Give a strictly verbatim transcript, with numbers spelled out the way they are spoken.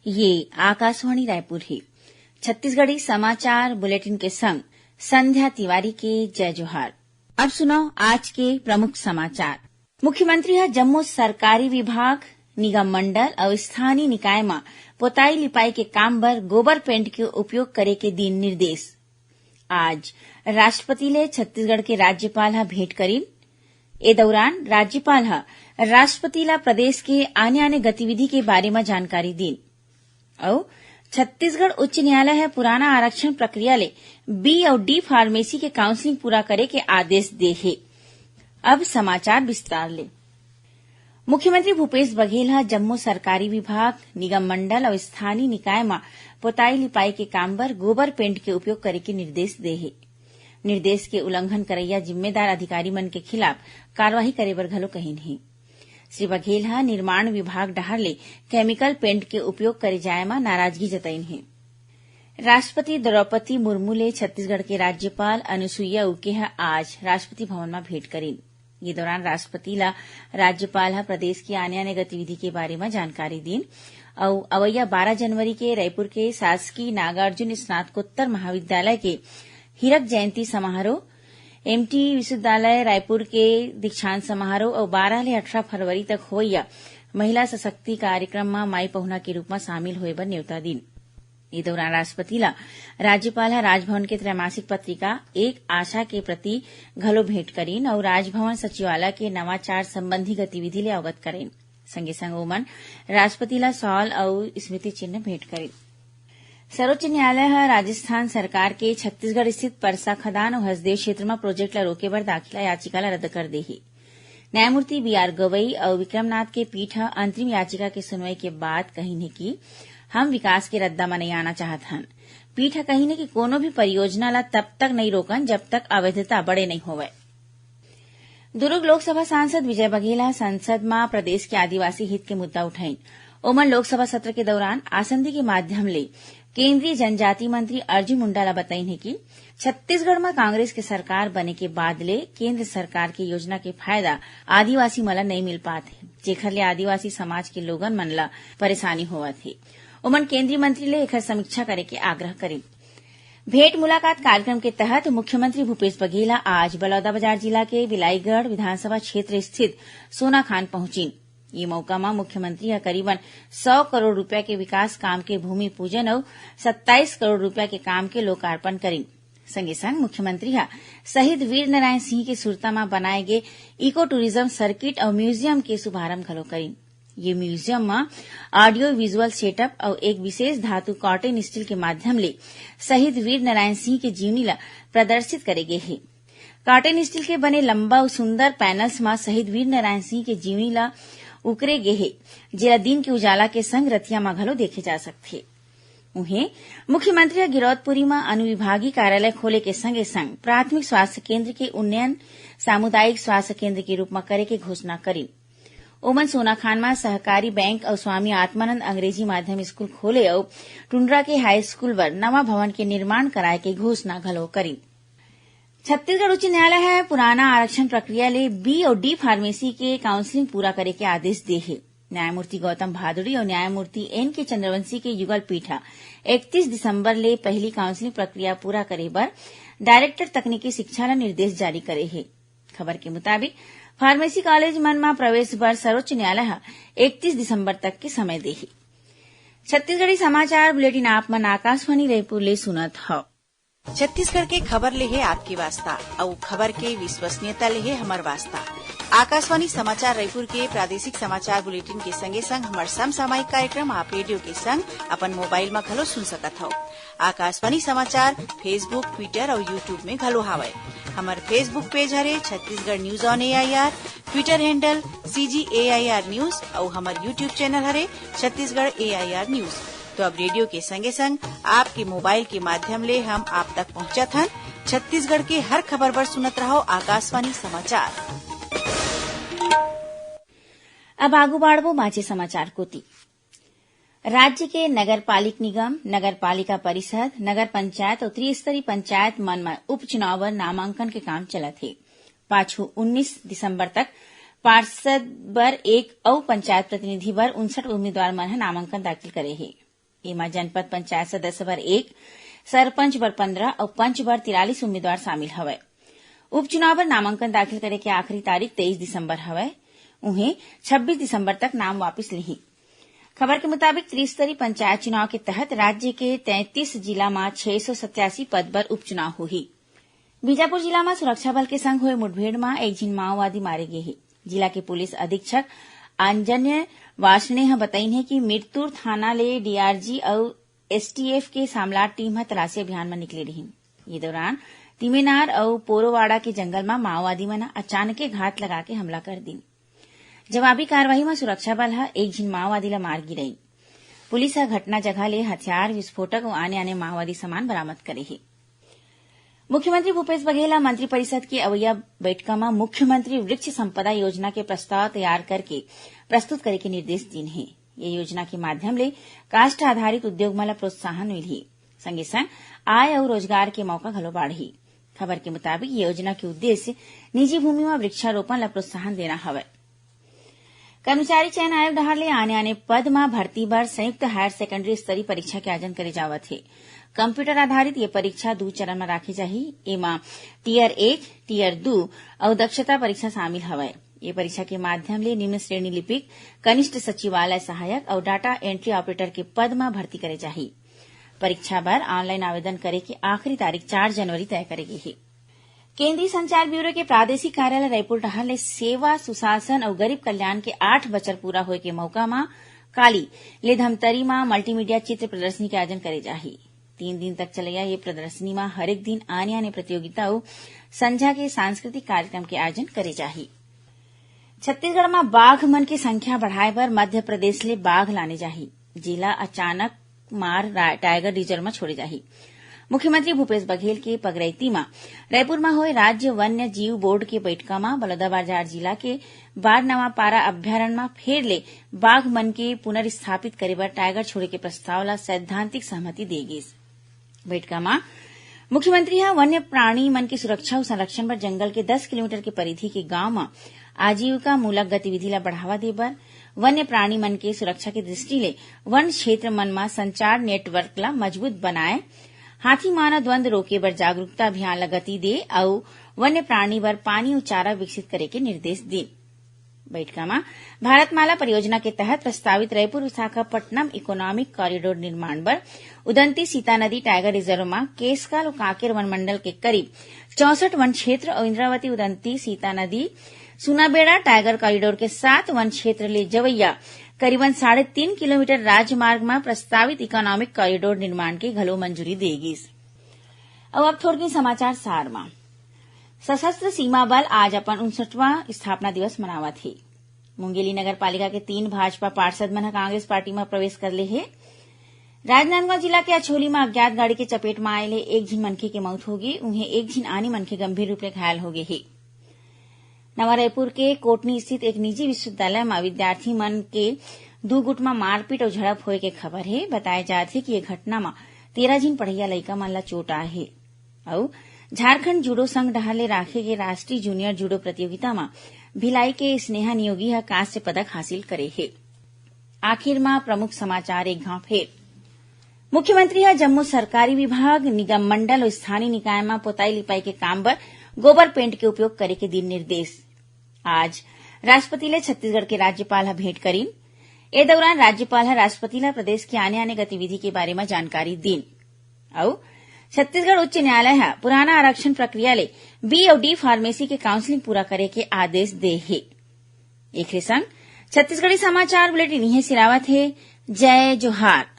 ये आकाशवाणी रायपुर हे। छत्तीसगढ़ी समाचार बुलेटिन के संग संध्या तिवारी के जय जोहार। अब सुनव आज के प्रमुख समाचार। मुख्यमंत्री ह जम्मो सरकारी विभाग, निगम मंडल अउ स्थानीय निकाय म पोताई लिपाई के काम बर गोबर पेंट के उपयोग करे के दीन निर्देश। आज राष्ट्रपति ले छत्तीसगढ़ के राज्यपाल ह भेंट करीन। ए दौरान राज्यपाल ह राष्ट्रपति ला प्रदेश के आने-आने गतिविधि के बारे म जानकारी दीन। अउ छत्तीसगढ़ उच्च न्यायालय ह पुराना आरक्षण प्रक्रिया ले बी अउ डी फार्मेसी के काउंसलिंग पूरा करे के आदेश दे हे। अब समाचार विस्तार ले। मुख्यमंत्री भूपेश बघेल ह जम्मो सरकारी विभाग, निगम मंडल अउ स्थानीय निकाय म पोताई लिपाई के काम बर गोबर पेंट के उपयोग करे के निर्देश दे हे। निर्देश के उल्लंघन करइया जिम्मेदार अधिकारी मन के खिलाफ कार्रवाई करे बर घलो कहिन हे। श्री बघेल ह निर्माण विभाग डहार ले केमिकल पेंट के उपयोग करे जाय म नाराजगी जतइन हे। राष्ट्रपति द्रौपदी मुर्मू ले छत्तीसगढ़ के राज्यपाल अनुसुईया उइके ह आज राष्ट्रपति भवन म भेंट करीन। ये दौरान राष्ट्रपति ला राज्यपाल ह प्रदेश के आने-आने गतिविधि के बारे म जानकारी दीन अउ अवइया बारह जनवरी के रायपुर के शासकीय नागार्जुन स्नातकोत्तर महाविद्यालय के हीरक जयंती समारोह, एमटी विश्वविद्यालय रायपुर के दीक्षांत समारोह अउ बारह ले अठारह फरवरी तक होवइया महिला सशक्ति कार्यक्रम म माई पहुना के रूप म शामिल होय बर नेवता दीन। ए दौरान राष्ट्रपति ला राज्यपाल ह राजभवन के त्रैमासिक पत्रिका एक आशा के प्रति घलो भेंट करीन अउ राजभवन सचिवालय के नवाचार संबंधी गतिविधि ले अवगत करीन। संगे संग ओमन राष्ट्रपति ला शॉल अउ स्मृति चिन्ह भेंट करीन। सर्वोच्च न्यायालय ह राजस्थान सरकार के छत्तीसगढ़ स्थित परसा खदान अउ हसदेव क्षेत्र म प्रोजेक्ट ला रोके बर दाखिला याचिका ला रद्द कर दे हे। न्यायमूर्ति बी आर गवई अउ विक्रमनाथ के पीठ ह अंतरिम याचिका के सुनवाई के बाद कहिन हे कि हम विकास के रद्दा म नइ आना चाहत हन। पीठ ह कहिन हे कि कोनो भी परियोजना ला तब तक नइ रोकन, जब तक अवैधता बड़े नइ होवय। दुरूग लोकसभा सांसद विजय बघेल ह संसद म प्रदेश के आदिवासी हित के मुद्दा उठाइन। ओमन लोकसभा सत्र के दौरान आसंदी के माध्यम ले केंद्रीय जनजाति मंत्री अर्जुन मुंडा ला बताइन हे कि छत्तीसगढ़ म कांग्रेस के सरकार बने के बाद ले केंद्र सरकार के योजना के फायदा आदिवासी मन ला नइ मिल पात हे, जेखर ले आदिवासी समाज के लोगन मन ला परेशानी होवत हे। ओमन केंद्रीय मंत्री ले एखर समीक्षा करे के आग्रह करिन। भेंट मुलाकात कार्यक्रम के तहत मुख्यमंत्री भूपेश बघेल ह आज बलौदाबाजार जिला के बिलाईगढ़ विधानसभा क्षेत्र स्थित सोनाखान पहुंचिन। ये मौका म मुख्यमंत्री ह करीबन सौ करोड़ रुपया के विकास काम के भूमि पूजन अउ सत्ताईस करोड़ रुपया के काम के लोकार्पण करिन। संगे संग मुख्यमंत्री ह शहीद वीर नारायण सिंह के सुरता म बनाए गे इको टूरिज्म सर्किट अउ म्यूजियम के शुभारंभ घलो करिन। ये म्यूजियम म ऑडियो विजुअल सेटअप अउ एक विशेष धातु कॉटन स्टील के माध्यम ले शहीद वीर नारायण सिंह के जीवनी ला प्रदर्शित करे गे हे। कॉटन स्टील के बने लंबा अउ सुंदर पैनल्स म शहीद वीर नारायण सिंह के जीवनी ला उकरे गे हे, जेला दिन के उजाला के संग रतिया म घलो देखे जा सकथे। उहें, मुख्यमंत्री ह गिरौदपुरी म अनुविभागीय कार्यालय खोले के संगे संग प्राथमिक स्वास्थ्य केंद्र के उन्नयन सामुदायिक स्वास्थ्य केंद्र के रूप म करे के घोषणा करिन। ओमन सोनाखान म सहकारी बैंक अउ स्वामी आत्मानंद अंग्रेजी माध्यम स्कूल खोले अउ टुंड्रा के हाई स्कूल बर नवा भवन के निर्माण कराए के घोषणा घलो करिन। छत्तीसगढ़ उच्च न्यायालय ह पुराना आरक्षण प्रक्रिया ले बी अउ डी फार्मेसी के काउंसलिंग पूरा करे के आदेश दे हे। न्यायमूर्ति गौतम भादुड़ी अउ न्यायमूर्ति एन के चंद्रवंशी के युगल पीठ ह इकतीस दिसंबर ले पहिली काउंसलिंग प्रक्रिया पूरा करे बर डायरेक्टर तकनीकी शिक्षा ल निर्देश जारी करे हे। खबर के मुताबिक, फार्मेसी कॉलेज मन म प्रवेश बर सर्वोच्च न्यायालय ह इकतीस दिसंबर तक के समय दे हे। छत्तीसगढ़ी समाचार बुलेटिन आप मन आकाशवाणी रायपुर ले सुनत हव। छत्तीसगढ़ के खबर ले हे आपके वास्ता, अउ खबर के विश्वसनीयता ले हे हमर वास्ता। आकाशवाणी समाचार रायपुर के प्रादेशिक समाचार बुलेटिन के संगे संग हमर समसामयिक कार्यक्रम आप रेडियो के संग अपन मोबाइल म घलो सुन सकत हव। आकाशवाणी समाचार Facebook, Twitter अउ YouTube में घलो हावय। हमर Facebook पेज हरे Chhattisgarh news on AIR, Twitter handle CG AIR news अउ हमर YouTube चैनल हरे छत्तीसगढ़ एआईआर न्यूज। तो अब रेडियो के संगे संग आपके मोबाइल के माध्यम ले हम आप तक पहुंचत हन। छत्तीसगढ़ के हर खबर बर सुनत रहव आकाशवाणी समाचार। अब आगू बाढ़बो बांचे समाचार कोति। राज्य के नगर पालिक निगम, नगर पालिका परिषद, नगर पंचायत अउ त्रिस्तरीय पंचायत मन म उपचुनाव बर नामांकन के काम चलत हे। पाछू उन्नीस दिसंबर तक पार्षद बर एक अउ पंचायत प्रतिनिधि बर उनसठ उम्मीदवार मन ह नामांकन दाखिल करे हे। एमा जनपद पंचायत सदस्य बर एक, सरपंच बर पंद्रह अउ पंच बर तिरालीस उम्मीदवार शामिल हवय। उपचुनाव बर नामांकन दाखिल करे के आखिरी तारीख तेईस दिसंबर हवय। उहें, छब्बीस दिसंबर तक नाम वापिस लिही। खबर के मुताबिक, त्रिस्तरीय पंचायत चुनाव के तहत राज्य के तैंतीस जिला म छह सौ सत्यासी पद बर उपचुनाव होही। बीजापुर जिला म सुरक्षा बल के संग होए मुठभेड़ म एक झिन माओवादी मारे गे हे। जिला के पुलिस अधीक्षक अंजन्य वार्ष्णेय ह बतईन हे कि मिरतुर थाना ले डीआरजी अउ एसटीएफ के सामलार टीम ह तलाशी अभियान म निकले रिहीन। ये दौरान तिमेनार अउ पोरोवाड़ा के जंगल म माओवादी मन ह अचानके घात लगा के हमला कर दीन। जवाबी कार्रवाई म सुरक्षा बल ह एक झिन माओवादी ल मार गिरई। पुलिस ह घटना जगह ले हथियार, विस्फोटक अउ आने-आने माओवादी सामान बरामद करे हे। मुख्यमंत्री भूपेश बघेल ह मंत्रिपरिषद के अवइया बइठका म मुख्यमंत्री वृक्ष संपदा योजना के प्रस्ताव तैयार करके प्रस्तुत करे के निर्देश दीन हे। ये योजना के माध्यम ले काष्ठ आधारित उद्योग मन ल प्रोत्साहन मिलही, संगे संग आय अउ रोजगार के मौका घलो बाढ़ही। खबर के मुताबिक, ये योजना के उद्देश्य निजी भूमि म वृक्षारोपण ल प्रोत्साहन देना हवय। कर्मचारी चयन आयोग डहार ले आने-आने पद म भर्ती बर संयुक्त हायर सेकेंडरी स्तरीय परीक्षा के आयोजन करे जावत हे। कंप्यूटर आधारित ये परीक्षा दू चरण म राखे जाही। एमा टियर एक, टियर दू अउ दक्षता परीक्षा शामिल हवय। ये परीक्षा के माध्यम ले निम्न श्रेणी लिपिक, कनिष्ठ सचिवालय सहायक अउ डाटा एंट्री ऑपरेटर के पद म भर्ती करे जाही। परीक्षा बर ऑनलाइन आवेदन करे के आखिरी तारीख चार जनवरी तय करे गे हे। केंद्रीय संचार ब्यूरो के प्रादेशिक कार्यालय रायपुर डहार ले सेवा, सुशासन अउ गरीब कल्याण के आठ बछर पूरा होए के मौका म काली ले धमतरी म मल्टीमीडिया चित्र प्रदर्शनी के आयोजन करे जाही। तीन दिन तक चलइया ये प्रदर्शनी म हरेक दिन आने-आने प्रतियोगिता अउ संझा के सांस्कृतिक कार्यक्रम के आयोजन करे जाही। छत्तीसगढ़ म बाघ मन के संख्या बढ़ाए बर मध्य प्रदेश ले बाघ लाने जाही, जेला अचानक मार रा-, टाइगर रिजर्व म छोड़े जाही। मुख्यमंत्री भूपेश बघेल के पगरैती म रायपुर म होए राज्य वन्य जीव बोर्ड के बैठका म बलौदाबाजार जिला के बारनवापारा अभ्यारण्य म फेर ले बाघ मन के पुनर्स्थापित करे बर टाइगर छोड़े के प्रस्ताव ल सैद्धांतिक सहमति दे गिस। बैठका म मुख्यमंत्री ह वन्य प्राणी मन के सुरक्षा अउ संरक्षण बर जंगल के दस किलोमीटर के परिधि के गांव म आजीविका मूलक गतिविधि ल बढ़ावा दे बर वन्य प्राणी मन के सुरक्षा के दृष्टि ले वन क्षेत्र मन म संचार नेटवर्क ल मजबूत बनाए, हाथी मानव द्वंद रोके बर जागरूकता अभियान ल गति दे अउ वन्य प्राणी बर पानी अउ चारा विकसित करे के निर्देश दीन। बैठका म भारतमाला परियोजना के तहत प्रस्तावित रायपुर विशाखापट्टनम इकोनॉमिक कॉरिडोर निर्माण बर उदंती सीता नदी टाइगर रिजर्व म केसकाल अउ कांकेर वनमंडल के करीब चौसठ वन क्षेत्र अउ इंद्रावती उदंती सीता नदी सुनाबेड़ा टाइगर कॉरिडोर के सात वन क्षेत्र ले जवैया करीबन साढ़े तीन किलोमीटर राजमार्ग म प्रस्तावित इकोनॉमिक कॉरिडोर निर्माण के घलो मंजूरी दे गिस। अउ अब थोरकिन समाचार सार म। सशस्त्र सीमा बल आज अपन उनसठवां स्थापना दिवस मनावत हे। मुंगेली नगर पालिका के तीन भाजपा पार्षद मन ह कांग्रेस पार्टी म प्रवेश कर ले हे। राजनांदगांव जिला के अछोली म अज्ञात गाड़ी के चपेट म आए ले एक झिन मनखे के मौत होगे, उहें एक झिन आनी मनखे गंभीर रूप ले घायल होगे हे। नवा रायपुर के कोटनी स्थित एक निजी विश्वविद्यालय म विद्यार्थी मन के दू गुट म मारपीट अउ झड़प होए के खबर हे। बताए जात हे कि ये घटना म तेरह झिन पढ़इया लइका मन ल चोट आए हे। अउ झारखंड जूडो संघ डहार ले राखे गे राष्ट्रीय जूनियर जूडो प्रतियोगिता म भिलाई के स्नेहा नियोगी ह कांस्य पदक हासिल करे हे। आखिर म प्रमुख समाचार एक घांव फेर। मुख्यमंत्री ह जम्मो सरकारी विभाग, निगम मंडल अउ स्थानीय निकाय म पोताई लिपाई के काम बर गोबर पेंट के उपयोग करे के दीन निर्देश। आज राष्ट्रपति ले छत्तीसगढ़ के राज्यपाल ह भेंट करीन। ए दौरान राज्यपाल ह राष्ट्रपति ल प्रदेश के आने-आने गतिविधि के बारे म जानकारी दीन। अउ छत्तीसगढ़ उच्च न्यायालय ह पुराना आरक्षण प्रक्रिया ले बी अउ डी फार्मेसी के काउंसलिंग पूरा करे के आदेश दे हे। एखरे संग छत्तीसगढ़ी समाचार बुलेटिन इहें सिरावत हे। जय जोहार।